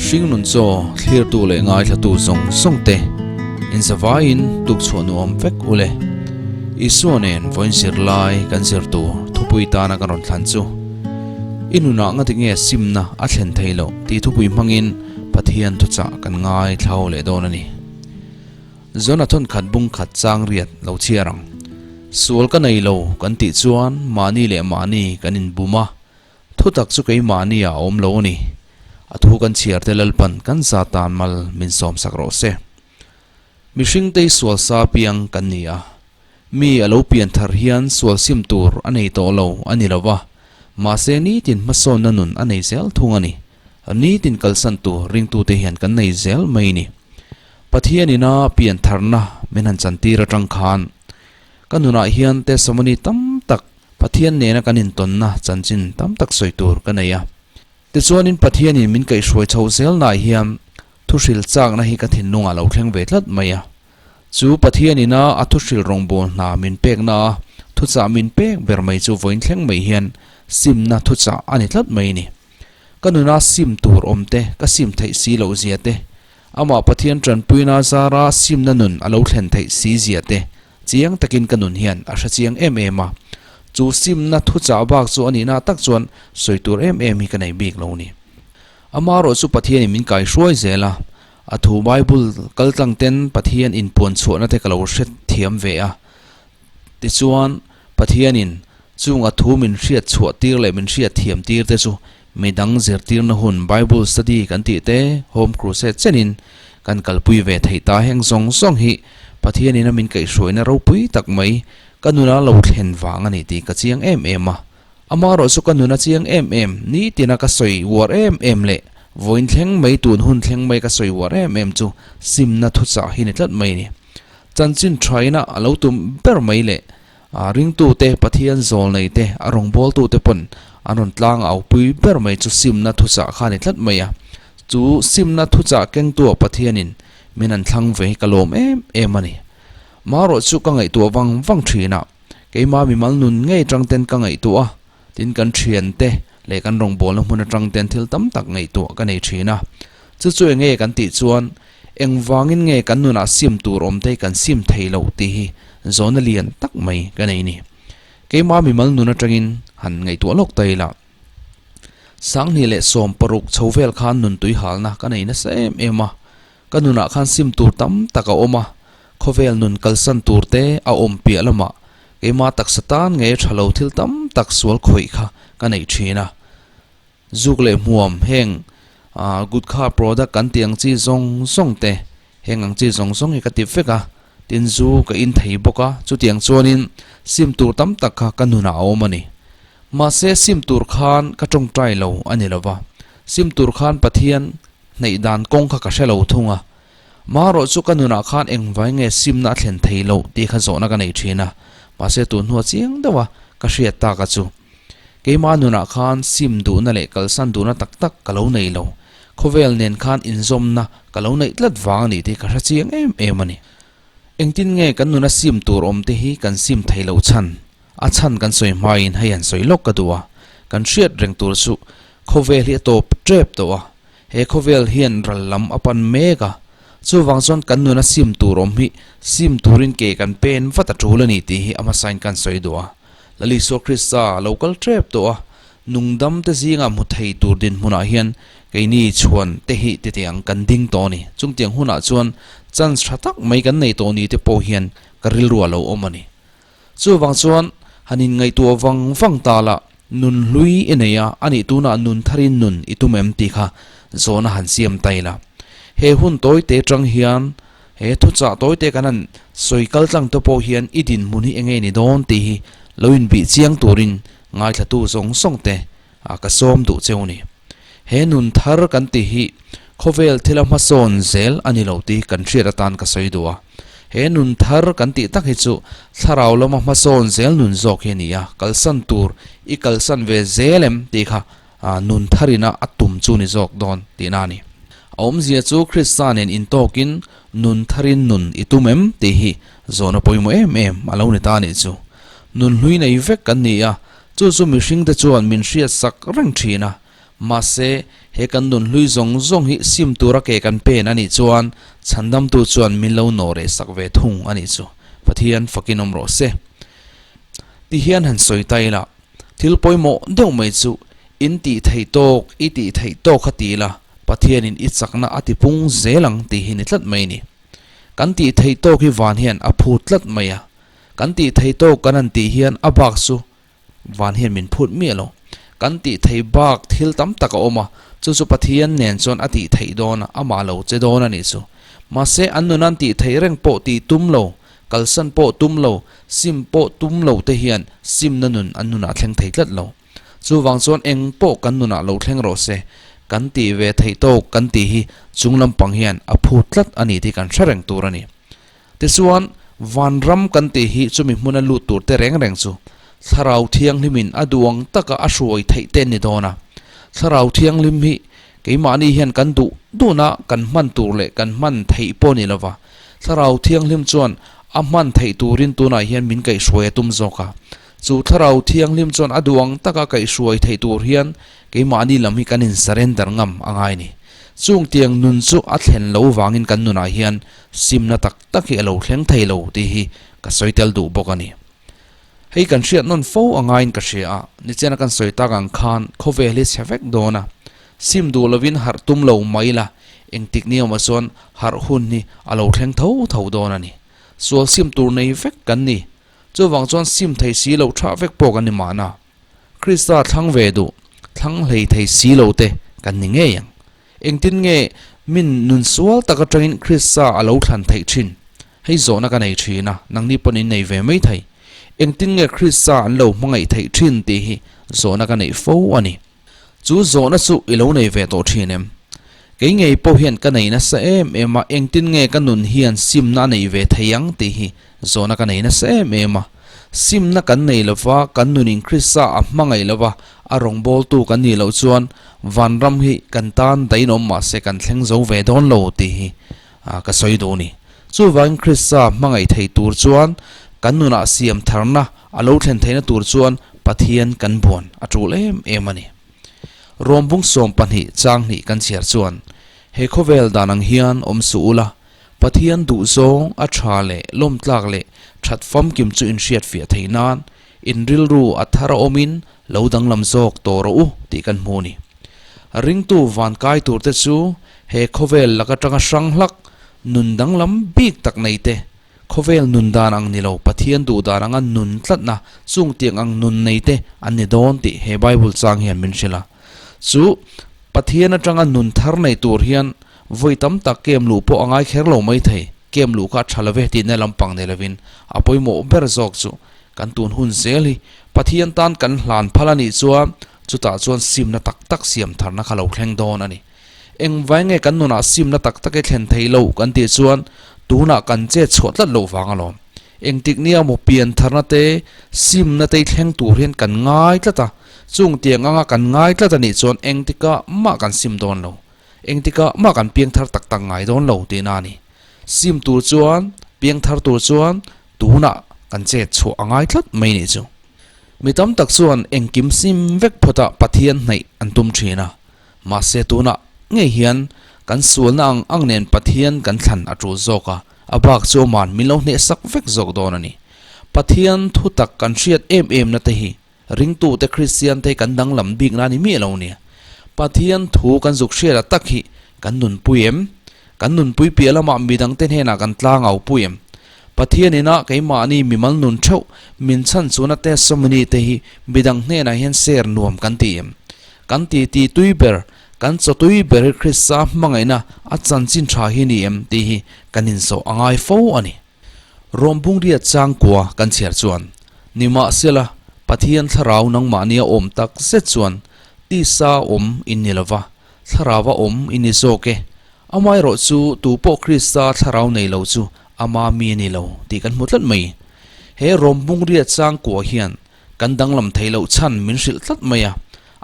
Hringnun chaw thlirtu leh ngaithlatu zawng zawng te inzavaiin tukchhuah nuam vek u le. Isua nen vawiin zir lai kan zir tur thupui tana kan rawn thlan chu i nunah ngati nge simna a thlen thei loh tih thupui hmangin Pathian thuchah kan ngaithlau leh dawn a ni. Jonathan khat bung khat chang riat lo chhiar ang. Sual ka nei lo kan tih chuan mahni leh mahni kan inbum a, Thutak chu keimahni ah a awm lo a ni. A thu kan chhiar te Lalpan kan za tan mal min sawm sak rawh se. Mihring te hi sual sa piang kan ni a. Mi a lo pian thar hian sual sim tur a nei tawh lo a ni lo va, mahse nitin hmasawnna nun a nei zel thung a ni. Nitin kalsan tur ringtute hian kan nei zel mai ni. Pathian ina pian tharna min han chantir atang khan ka nunah hian testimony tam tak Pathian nena kan intawnna chanchin tam tak sawi tur ka nei a. Tichuanin Pathianin min kaihhruai chho zelnaah hian thuhril chakna hi ka thinlungah lo thleng ve tlat mai a. Chu Pathianina a thuhril rawngbâwl hna min pekna a thuchah min pek ber mai chu vawiin thleng mai hian simna thuchah a ni tlat mai ni. Ka nuna sim tur awm te, ka sim theih si loh zia te, amah Pathian tanpuina zara simna nun a lo thlen theih si zia te Chiang takin ka nun hian a hre chiang em em a, chu simna thuchah bak chu a nihna tak chuan sawi tur em em hi ka nei bik lo ni. Amaherawh chu Pathianin min kai hruai zel a, a thu Bible kaltlang ten Pathian inpuan chhuahna te ka lo hre thiam ve a. Tichuan, Pathianin chung a thu min hriat chhuah tir leh min hriat thiam tir te chu midang zirtirna hun Bible study kan tih te, Home Crusade chenin kan kalpui ve theih ta heng zawng zawng hi Pathianin a min kaihhruaina ropui tak mai ka nuna lo thlen vang a ni tih ka chiang em em a. Amaherawh chu ka nuna chiang em em, nitina ka sawi uar em em leh vawiin thleng mai tun hun thleng mai ka sawi uar em em chu simna thuchah hi ni tlat mai a ni. Chanchin thaina a lo tum ber mai leh a ringtute, Pathian zawlnei te, a rawngbawltute pawn an rawn tlang aupui ber mai chu simna thuchah kha a ni tlat mai a. Chu simna thuchah kengtua Pathianin min an thlang ve hi ka lawm em em a ni. Marawh chu ka ngaihtuah vang vang thin a, keimah mimal nun ngei tang ten ka ngaihtuah a, tin kan thian te leh kan rawngbawlna hmun atang ten thil tam tak ngaihtuah ka nei thin a. Chu chu enge kan tih chuan engvangin nge kan nunah sim tur awm te hi kan sim thei loh tih hi zawhna lian tak mai ka nei ni. Keimah mimal nun atangin han ngaihtuah lawk ta ila. Sanghnih leh 16 chho vel khan nun tui halna ka nei nasa em em a, ka nunah khan sim tur tam tak a awm a, khawvel nun kalsan tur te a awm piah lamah keimah taksa tan nge tha lo thil tam tak sual khawih kha ka neih thin a. Zuk leh hmuam heng gutkha product kan tih ang chi zawng zawng te heng ang chi zawng zawng hi ka ti vek a, tin zu ka in thei bawk a, chutiang chuanin sim tur tam tak kha ka nunah a awm a ni. Mahse sim tur khan ka tawngtai lo a ni lo va, sim tur khan Pathian hneih dan kawng kha ka hre lo thung a. Marawh chu ka nunah khan engvai nge simna a thlen thei loh tih kha zawhna ka nei thin a, mahse tun hnua chiang deuha ka hriat tak a chu. Keimah nunah khan sim duhna leh kalsan duhna tak tak ka lo nei lo. Khawvel nen khan inzawmna ka lo neih tlat vang a nih tih ka hre chiang em em a ni. Engtin nge kan nuna sim tur awm te hi kan sim thei loh chhan? A chhan kan sawi hmain hei han sawi lawk ka duh a, kan hriat reng tur chu khawvel hi a tawp tep tawh a, he khawvel hian ral lam a pan mek a, chuvang chuan kan nuna sim tur awm hi sim turin ke kan pen vat a tul a ni tih hi a hmasain kan sawi duh a. Lal Isua Krista a lo kal tep tawh a, nungdam te zingah hmu thei tur dinhmunah hian keini chhuan te hi titiang kan ding tawh a ni. Chungtiang hunah chuan chance tha tak mai kan nei tawh ni te pawh hian ka rilru a lo awm a ni. Chuvang chuan han inngaihtuah vang vang ta la, nun hlui i nei a, anih tunah nun tharin nun i tum em tih kha zawhna han siam ta ila. He hun tawite tang hian he thuchah tawite kan han sawi kal tlang te pawh hian i dinhmun hi enge ni dawn tih hi lo inbih chiang turin ngaithlatu zawng zawng te ka sawm duh cheu ni. He nun thar kan tih hi khawvel thila hmasawn zel a ni lo tih kan hriat atan ka sawi duh a. He nun thar kan tih tak hi chu thlarau lama hmasawn zel nun zawk hi a ni a, kalsan tur i kalsan ve zel em tih kha nun tharina a tum chu ni zawk dawn tihna a ni. A awmzia chu Krista nen intawkin nun tharin nun i tum em tih hi zawhna pawimawh em em a lo ni ta a nih chu. Nun hlui nei vek kan ni a, Chu chu mihringte chuan min hriatsak reng thin a. Mahse, he kan nun hlui zawng zawng hi sim tura ke kan pen a nih chuan Chhandamtu chuan min lo nawh reh sak ve thung a nih chu. Pathian fakin awm rawh se. Ti hian han sawi ta ila, thil pawimawh deuh mai chu in tih theih tawk, i tih theih tawk kha ti ila, Pathianin i chakna a tipung zel ang tih hi ni tlat mai ni. Kan tih theih tawk hi van hian a phut tlat mai a. Kan tih theih tawk kan han tih hian a bak chu Van hian min phut miah lo. Kan tih theih bak thil tam tak a awm a, chu chu Pathian nen chuan a tih theih dawn a, amah lo che dawn a nih chu. Mahse, an nun an tih theih reng pawh tih tum lo, kalsan pawh tum lo, sim pawh tum lo te hian simna nun an nunah thleng thei tlat lo. Chuvang chuan eng pawh kan nunah lo thleng rawh se, kan tih ve theih tawk kan tih hi chung lampang hian a phut tlat a ni tih kan hre reng tur a ni. Tichuan, vanram kan tih hi chumi hmuna lut tur te reng reng chu Thlarau Thianghlimin a duang taka a hruai theih te an ni dawn a. Thlarau Thianghlim hi keimahni hian kan duh duhna kan hman tur leh kan hman theih pawh ni lova, Thlarau Thianghlim chuan a hman theih turin tunah hian min kaihhruai a tum zawk a. Chu Thlarau Thianghlim chuan a duang taka kaihhruai theih tur hian keimahni lam hi kan in surrender ngam a ngai ni. Chung tiang nun chu a thlen lo vangin kan nunah hian simna tak tak hi a lo thleng thei lo tih hi ka sawi tel duh bawk a ni. Hei kan hriat nawn fo a ngaiin ka hria a, nichena kan sawi tak ang khan khawvel hi chhe vek dawn a, sim duh lovin harh tum lo mai la, engtik ni awmah chuan harh hun hi a lo thleng tho tho dawn a ni. Sual sim tur nei vek kan ni. Chuvang chuan sim thei si loh tha vek pawh kan ni mahna. Krista thlang ve duh, thlang hlei thei si lo te kan ni ngei ang. Engtin nge min nun sual tak atangin Krista a lo thlan theih thin? Hei zawhna ka nei thin a, nangni pawn in nei ve mai thei. Engtin nge Krista an lo hmangaih theih thin tih hi zawhna ka neih fo a ni. Chu zawhna chu i lo nei ve tawh thin em? Kei ngei pawh hian ka nei nasa em em a, engtin nge ka nun hian simna a neih ve thei ang tih hi zawhna ka nei nasa em em a. Simna kan nei lova, kan nunin Krista a hmangaih lova, a rawngbawltu kan nih loh chuan vanram hi kan tan dainawm mahse kan thleng zo ve dawn lo tih hi ka sawi duh a ni. Chuvangin Krista hmangaih thei tur chuan kan nunah siam tharna a lo thlen theihna tur chuan Pathian kan buan a tul em em a ni. Rawmbung 12 chang hnih kan chhiar chuan he khawvel dan ang hian awm suh ula, Pathian duhzawng a tha leh lawmtlak leh that famkim chu inhriatfiah theih nan in rilru a thar a awmin lo danglam zawk tawh rawh u tih kan hmu a ni. Ringtu van kai turte chu he khawvel lak atanga hrang hlak nun danglam bik tak nei te, khawvel nun dan ang ni lo Pathian duh dan anga nun tlatna chung tiang ang nun nei te an ni dawn tih he Bible chang hian min hrilh a. Chu Pathian atanga nun thar nei tur hian Vawi tam tak kem luh pawh a ngai kher lo mai thei, kem luh kha a tha love tihna lampang nei lovin a pawimawh ber zawk chu kan tun hun zel hi Pathian tan kan hlan phal a nih chuan chutah chuan simna tak tak siam tharna kha lo thleng dawn a ni. Engvai nge kan nunah simna tak tak i thlen thei lo kan tih chuan tunah kan chet chhuah tlat loh vang alawm. Engtik nia maw pian tharna te simna te i thleng tur hian kan ngai tlat a, chung tiang anga kan ngai tlat a nih chuan engtikah mah kan sim dawn lo. Engtikah mah kan piangthar tak tak ngai dawn lo tihna a ni. Sim tur chuan, piangthar tur chuan tunah kan chet chhuah a ngai tlat mai nih chu. Mi tam tak chuan engkim sim vek phawtah Pathian hnaih an tum thin a. Mahse tunah ngei hian kan sualna ang ang nen Pathian kan thlan a tul zawk a, a bak chu aman min lo hnehsak vek zawk dawn a ni. Pathian thutak kan hriat em em na te hi Ringtute Kristiante kan danglam bik na ni miah lo nia. Pathian thu kan zuk hriat a tak hi kan nunpui em? Kan nunpui piah lamah midangte hnenah kan tlang au pui em? Pathian ina keimahni mimal nun theuh min chhan chuna testimony te hi midang hnenah hian share nuam kan ti em? Kan titi tui ber, kan chaw tui ber hi Krista hmangaihna a chanchin tha hi ni em tih hi kan inzawh a ngai fo a ni. Rawmbungriat changkua kan chhiar chuan, Nimahsela, Pathian thlarau nangmahnia awm tak zet chuan tisa awm in ni lova, thlaraua awm in ni zawk e. Amaherawh chu tupawh Krista thlarau nei lo chu ama mi a ni lo tih kan hmu tlat mai. He rawmbungriat changkua hian kan danglam thei loh chhan min hrilh tlat mai a.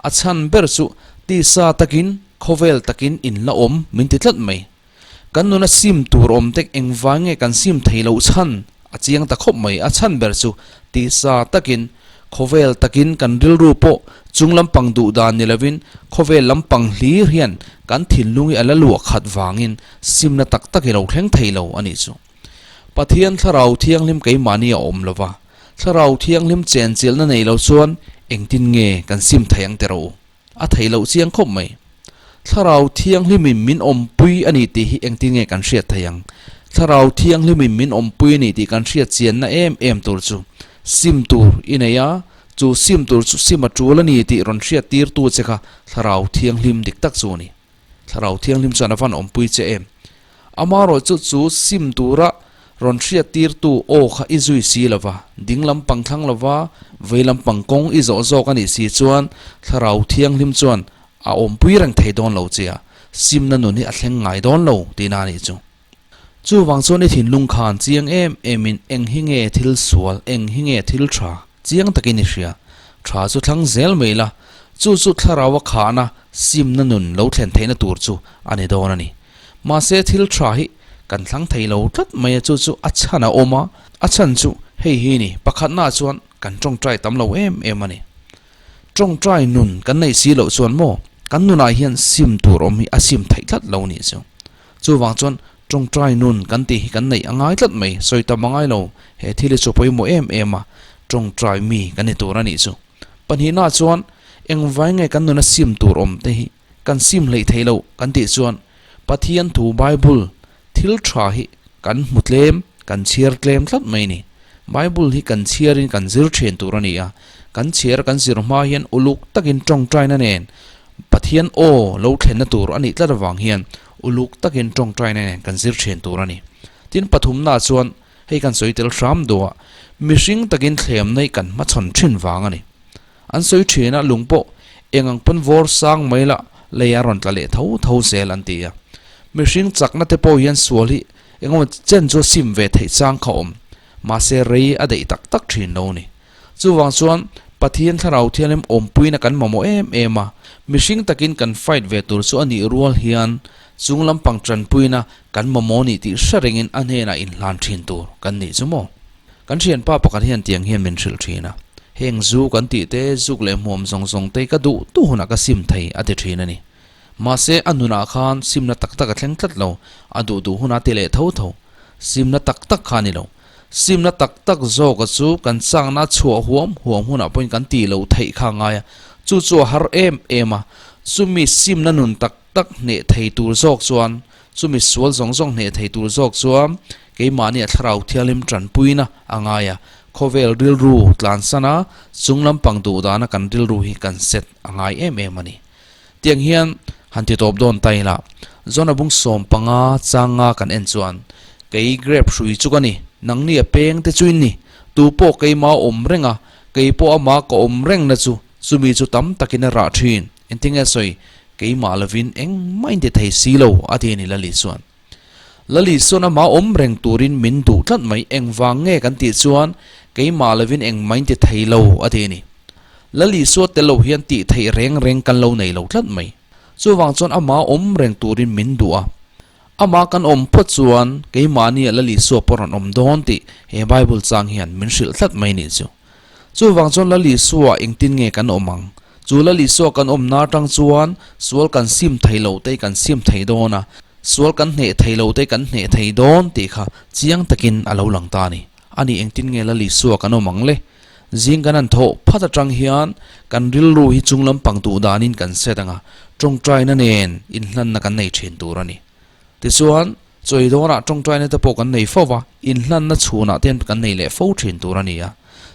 A chhan ber chu tisa takin, khawvel takin in la awm min ti tlat mai. Kan nuna sim tur awm tek engvai nge kan sim thei loh chhan a chiang ta khawp mai. A chhan ber chu tisa takin, khawvel takin kan rilru pawh Chung lampang duh dan ni lovin khawvel lampang hlir hian kan thinlung hi a la luah khat vangin simna tak tak hi lo thleng thei lo a nih chu. Pathian Thlarau Thianghlim keimahni a awm lova, Thlarau Thianghlim chenchilhna nei lo chuan engtin nge kan sim thei ang teh rawh u? A theih loh chiang khawp mai. Thlarau Thianghlimin min awmpui a ni tih hi engtin nge kan hriat thei ang? Thlarau Thianghlimin min awmpui a ni tih kan hriat chianna em em tur chu sim tur i nei a, chu sim tur chu sim a tul a ni tih rawn hriat tirtu che kha Thlarau Thianghlim dik tak chu a ni. Thlarau Thianghlim chuan a van awmpui che em? Amaherawhchu chu sim tura rawn hriat tirtu aw kha i zui si lova, ding lampang thlang lova, vei lampang kawng i zawh zawk a nih si chuan Thlarau Thianghlim chuan a awmpui reng thei dawn lo che a, simna nun hi a thleng ngai dawn lo tihna a nih chu. Chuvang chuan i thinlung khan chiang em emin eng hi nge thil sual, eng hi nge thil tha chiang takin i hria. Tha chu thlang zel mai la, chu chu Thlarau a khahna simna nun lo thlen theihna tur chu a ni dawn a ni. Mahse thil tha hi kan thlang thei lo tlat mai a, chu chu a chhan a awm a, a chhan chu hei hi ni, pakhatnaah chuan kan tawngtai tam lo em em a ni. Tawngtai nun kan neih si loh chuan maw kan nunah hian sim tur awm hi a sim theih tlat lo nih chu. Chuvang chuan tawngtai nun kan tih hi kan neih a ngai tlat mai, sawi tam a ngai lo, he thil hi chu pawimawh em em a, tawngtai mi kan ni tur a nih chu. Pahnihnaah chuan engvai nge kan nuna sim tur awm te hi Kan sim hleih theih loh kan tih chuan Pathian thu Bible thil tha hi kan hmu tlem, kan chhiar tlem tlat mai ni. Bible hi kan chhiarin kan zir thin tur a ni a, kan chhiar kan zir hma hian uluk takin tawngtaina nen Pathian aw lo thlenna tur a nih tlat avang hian uluk takin tawngtaina nen kan zir thin tur a ni. Tin pathumnaah chuan hei kan sawi tel hram duh a, mihring takin thlemna hi kan hmachhawn thin vang a ni. An sawi thin a, lung pawh eng ang pawn vawr sang mai la lei a rawn tla leh tho tho zel an ti a. Mihring chakna te pawh hian sual hi engemaw chen chu a sim ve theih chang kha awm, mahse rei a daih tak tak thin lo ni. Chuvang chuan Pathian Thlarau Thianghlim awmpuina kan mamawh em em a, mihring takin kan fight ve tur chu a nih rual hian chung lampang tanpuina kan mamawh nih tih hre rengin a hnenah inhlan thin tur kan nih chu maw? Kan thianpa pakhat hian tiang hian min hrilh thin a, heng zu kan tih te, zuk leh hmuam zawng zawng te ka duh duh hunah ka sim thei a ti thin a ni. Mahse a nunah khan simna tak tak a thleng tlat lo, a duh duh hunah ti leh tho tho. Simna tak tak kha a ni lo. Simna tak tak zawka chu kan chakna chhuah huam huam hunah pawhin kan tih loh theih kha a ngai a, chu chu a har em em a. Chumi simna nun tak tak hneh thei tur zawk chuan, chumi sual zawng zawng hneh thei tur zawk chuan Keimahni a Thlarau Thianghlim tanpuina a ngai a, khawvel rilru tlansan a, chung lampang duh dana kan rilru hi kan set a ngai em em a ni. Tiang hian han ti tawp dawn ta ila, Jona bung 15 changa kan en chuan, Kei grape hrui chu ka ni, nangni a peng te chu in ni, tu pawh keima a awm reng a, kei pawh ama ka awm rengna chu, chumi chu tam takin a rah thin, engtinge sawi, keimah lovin engmah in ti thei si lo, a ti a ni Lali chuan. Lali sawn amah awm reng turin min duh tlat mai, engvang nge kan tih chuan keimah lovin engmah in ti thei lo a ti a ni. Lali saw tel lo hian tih theih reng reng kan lo nei lo tlat mai. Chuvang chuan amah awm reng turin min duh a. Amah kan awm phawt chuan keimahni ah Lali saw pawh rawn awm dawn tih he Bible chang hian min hrilh tlat mai nih chu. Chuvang chuan Lali saw ah engtin nge kan awm ang? Chu Lali saw kan awmna atang chuan sual kan sim thei lo te kan sim thei dawn a. Sual kan hneh thei lo te kan hneh thei dawn tih kha chiang takin a lo lang ta a ni. A nih engtin nge Lal Isua kan awm ang le? Zing kan han thawh phat atang hian kan rilru hi chung lampang duh danin kan set ang a, tawngtaina nen inhlanna kan nei thin tur a ni. Tichuan, chawi dawnah tawngtaina te pawh kan nei fo va, inhlanna chhunah te kan nei leh fo thin tur a ni a.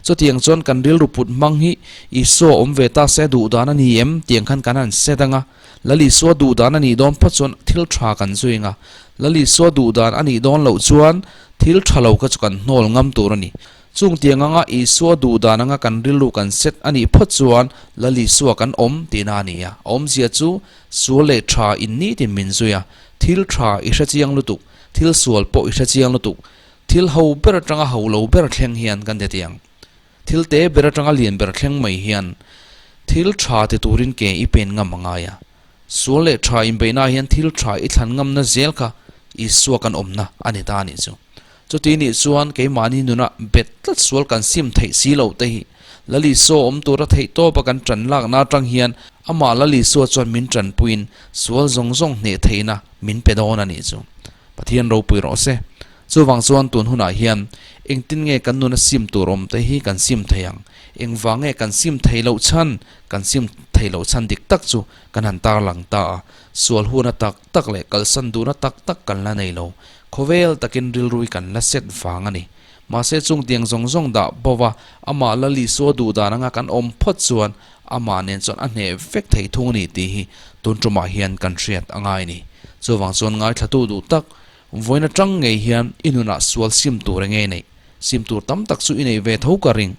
Chutiang chuan kan rilru put hmang hi Isua awm ve ta se duh dan a ni em tiang khan kan han set ang a, Lal Isua duh dan a nih dawn phawt chuan thil tha kan zui ang a, Lal Isua duh dan a nih dawn loh chuan thil tha lo kha chu kan hnawl ngam tur a ni. Chung tiang anga Isua duh dan anga kan rilru kan set a nih phawt chuan Lal Isua kan awm tihna a ni a. A awmzia chu sual leh tha in nitin min zui a, thil tha i hre chiang lutuk, thil sual pawh i hre chiang lutuk, Thil ho ber atanga ho lo ber thleng hian kan ti tiang. Thil te ber atanga lian ber thleng mai hian thil tha ti turin ke i pen ngam a ngai a. Sual leh tha inbeihna hian thil tha i thlan ngamna zel kha Isua kan awmna a ni ta a nih chu. Chuti nih chuan keimahni nuna bet tlat sual kan sim theih si loh te hi. Lal Isua awm tura theihtawpa kan ṭan lakna aṭang hian amah Lal Isua chuan min ṭanpuiin sual zawng zawng hneh theihna min pe dawn a nih chu. Pathian ropui rawh se. Chuvang chuan tun hunah hian engtin nge kan nuna sim tur awm te hi kan sim thei ang? Engvang nge kan sim thei loh chhan? Kan sim thei loh chhan dik tak chu kan han tarlang ta a. Sual huna tak tak leh kalsan duhna tak tak kan la nei lo. Khawvel takin rilrui kan la set vang a ni. Mahse chung tiang zawng zawng dah bova amah la Lisua duh dan anga kan awm phawt chuan amah nen chuan a hneh vek thei thung a ni tih hi tun tumah hian kan hriat a ngai a ni. Chuvang chuan ngaithlatu duh tak vawiin atang ngei hian i nunah sual sim tur enge i neih? Sim tur tam tak chu i neih ve tho ka ring.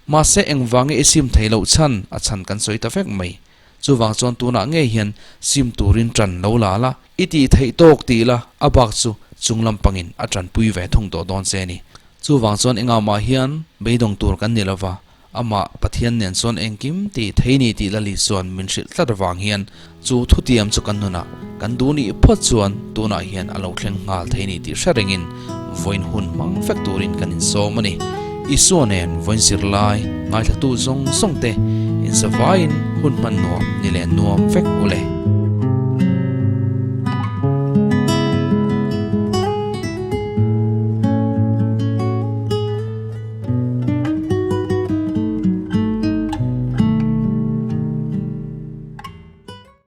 Mahse engvange i sim thei loh chhan a chhan kan sawi ta vek mai. Chuvang chuan tunah ngei hian sim turin ṭan lo la la, i tih theih tawk tih la, a bak chu chung lampangin a ṭanpui ve thung tawh dawn che a ni. Chuvang chuan engah mah hian beidawng tur kan ni lova, amah Pathian nen chuan engkim tih thei ni tih Lali chuan min hrilh tlat avang hian chu thutiam chu kan nunah kan duh nih phawt chuan tunah hian a lo thleng nghal thei ni tih hre rengin vawiin hun hmang vek turin kan insawm a ni. Isua nen vawiin zirlai ngaithlatu zawng zawng te inzavaiin hun hman nuam ni leh nuam vek u le.